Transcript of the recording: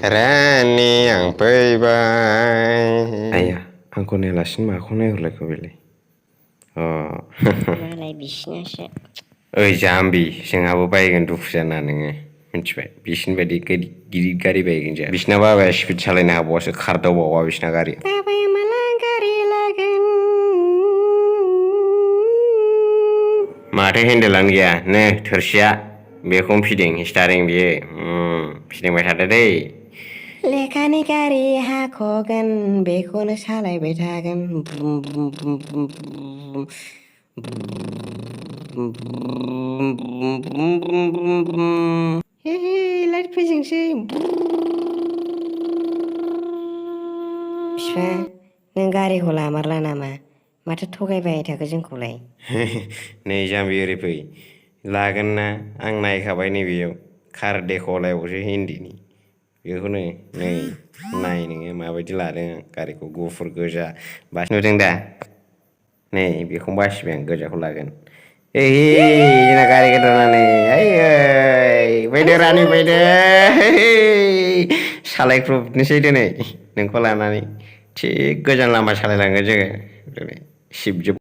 रानि आं फैबाय आया आंखौ नायालासिनो माखौ नायहरलायखो बेलाय मालाय बिसिनासो ओइ जाम्बि जोंहाबो बायगोन दुखु जाना नोङो मिथिबाय बिसिनि बायदि गिदिर गारि बायगोन जोंहा बिसिना बाबाया स्पिड सालायनो हाबावासो खारदावबावा बिसिना गारि बाबाया माला गारि लागोन माथो हेन्देलानो गैया नो थोरसिया बेखौनो फिदिं स्टारिं बियो फिदिंबाय थादो दै लेखानि गारि हाखगोन बेखौनो सालायबाय थागोन बुम बुम बुम बुम बुम हे लाइट फोजोंसै बिफा नों गारिखौ लामारला नामा माथो थगायबाय थाखो जोंखौलाय नै जाम्बि ओरै फै लागोन ना आं नायखाबाय नैबेयाव कार देखलायावसो हिन्दीनि बेखौनो नै नाय नोङो माबायदि लादों आं गारिखौ गुफुर गोजा नुदों दा नै बेखौनो बासिबाय आं गोजाखौ लागोन जोंना गारि गोदाना नै फैदो रानि फैदो सालायख्रुबनोसै दिनै नोंखौ लानानै थिग गोजान लामा सालायलांगोन जोङो सिबजोब